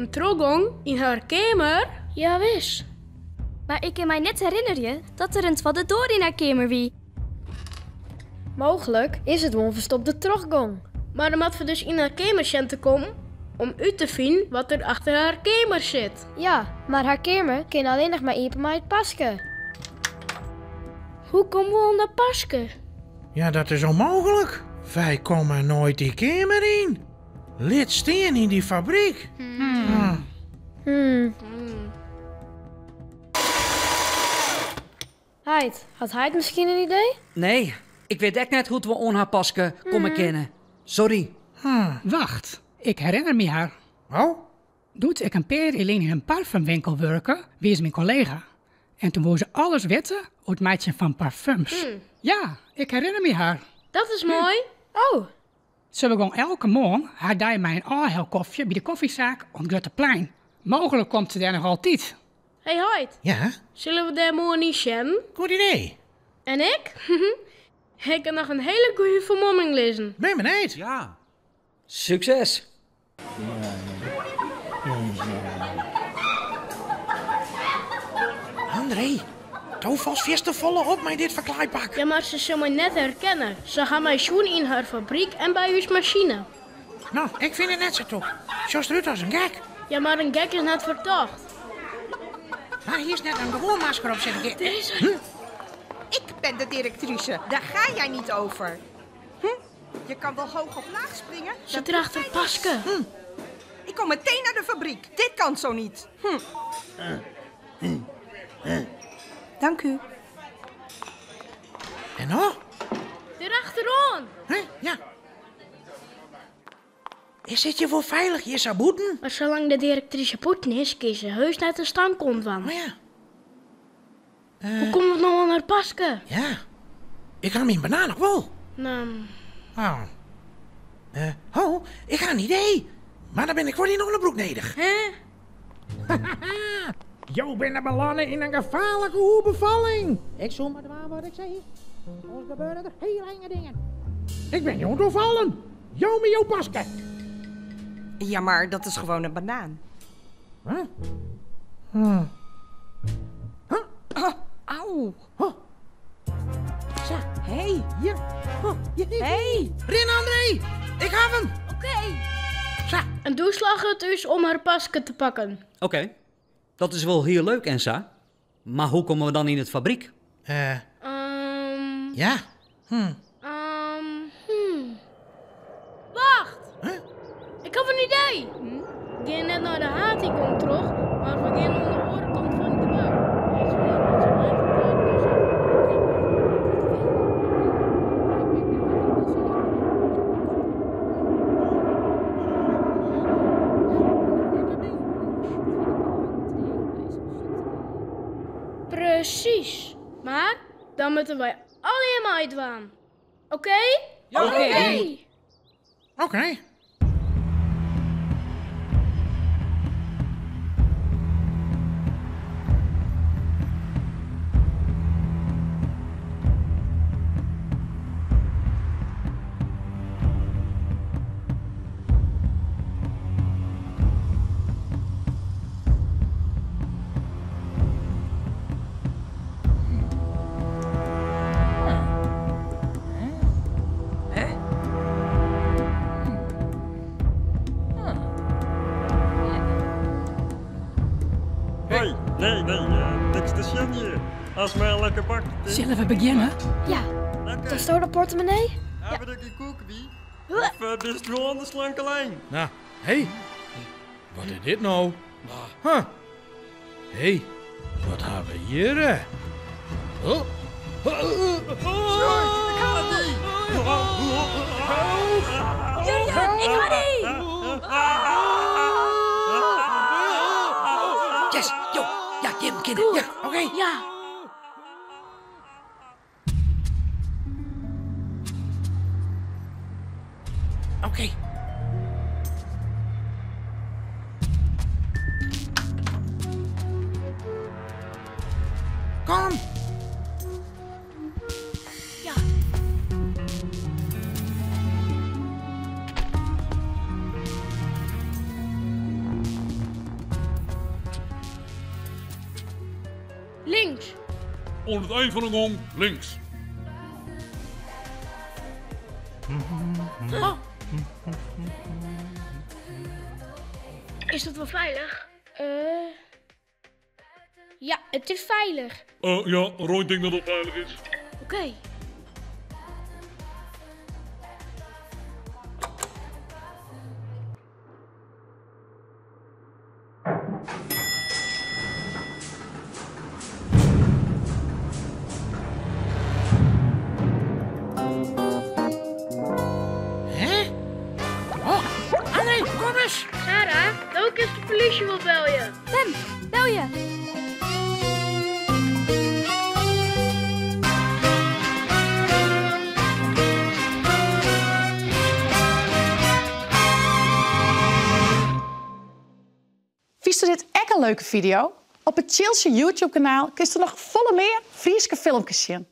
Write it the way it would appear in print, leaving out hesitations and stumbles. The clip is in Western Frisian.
in trochgong yn har keamer? Jawis. Mar ik kin my net herinnerje dat der in twadde doar yn har keamer wie. Mooglik is it wol in ferstopte trochgong. Mar dan moatte we dus yn har keamer sjen te kommen om út te finen wat der achter har keamer sit. Ja, mar har keamer kin allinnich mar iepen mei it paske. Hoe komme we oan dat paske? Ja, dat is ûnmooglik. Wy komme noait dy keamer yn. Lit stean yn dy fabryk. Hmm. Heit, hat heit miskien in idee? Nee, ik wit ek net hoe't we oan har paske komme kinne. Sorry. Wacht, ik herinner my har. Oh? Doe't ik in pear jier lyn yn in parfumwinkel wurke, wie se myn kollega. En toen woe se alles witte oer it meitsjen fan parfums. Ja, ik herinner my har. Dat is moai. Oh! Se begong elke moarn har dei mei in ôfhelkofje by de kofjesaak oan it Grutte Plein. Mooglik komt se dêr noch altyd. Hey heit. Ja? Sille we dêr moarn yn sjen? Goed idee. En ik? Ik ha noch in hiele goede fermomming lizzen. Ben benijd. Ja. Sukses! André, do falst fierste folle op mei dit ferklaaipak. Ja, mar se sil my net herkenne. Se ha my sjoen yn har fabryk en by ús masine. No, ik fyn it net sa tûk. Sjochst derút as in gek. Ja, mar in gek is net fertocht. Mar hiest net in gewoan masker op sitte kinnen? Dêr is hy. Ik ben de directrice, daar ga jij niet over. Hm? Je kan wel hoog of laag springen. Se dat draacht doet har mij niks. paske. Ik kom meteen naar de fabriek. Dit kan zo niet. Hm. Dank u. En no? Derachteroan! Hè? Ja. Is it hjir wol feilich hjir sa bûten? Mar salang't de direktrise bûten is, kin se heus net in stank oandwaan. Oh ja. Hoe komme we no oan har paske? Ja. Ik ha myn banaan noch wol. No. Oh. Ho, ik ha in idee. Mar dan bin ik wol dyn ûnderbroek nedich. Hè? Jo binne belanne yn in gefaarlike oerbefalling. Ik soe mar dwaan wat ik sei, oars gebeure der hiel enge dingen. Ik bin jo oan it oerfallen. Jo mei jo paske. Ja, maar dat is gewoon een banaan. Huh? Huh. Huh? Oh, auw. Oh. Sa. Hey. Ja. Oh. Hey. Rin, André. Ik haw him. Oké. Sa. En doe slagge it ús om har paske te pakken. Oké, dat is wol hiel leuk en sa, mar hoe komme we dan yn it fabryk? Ja. Hm. Hm. Wacht! Huh? Ik haw in idee! We gean net nei de haadyngong troch, mar we gean oan de oare kant fan it gebou. Presys. Mar dan moatte wy allegear meidwaan. Oké? Oké! Oké. Hoi, nee, nee, niks te sjen hjir. As my in lekker bakje tee. Sille we begjinne? Ja. Oké. Datsto de portemonnee? Hawwe der gjin koek by? Of bist wol oan de slanke lijn? No, hé. Wat is dit no? Huh. Hé, wat ha we hjir? Oh. Ik ha dy! Jurjen, ik ha dy! Yes, jo, ja, jim kinne. Ja, oké. Ja. Oké. Kom. Ja. Links. Oan it ein fan de gong links. Oh. Is dat wol feilich? Eh. Ja, it is feilich. Eh, ja, Roy tinkt dat it feilich is. Oké. Hè? Oh, André, kom eens! Sarah, do kinst de polysje wol belje. Mem, belje! Fynsto dit ek in leuke fideo? Op it Tsjiltsje YouTube-kanaal kinsto noch folle mear Fryske filmkes sjen.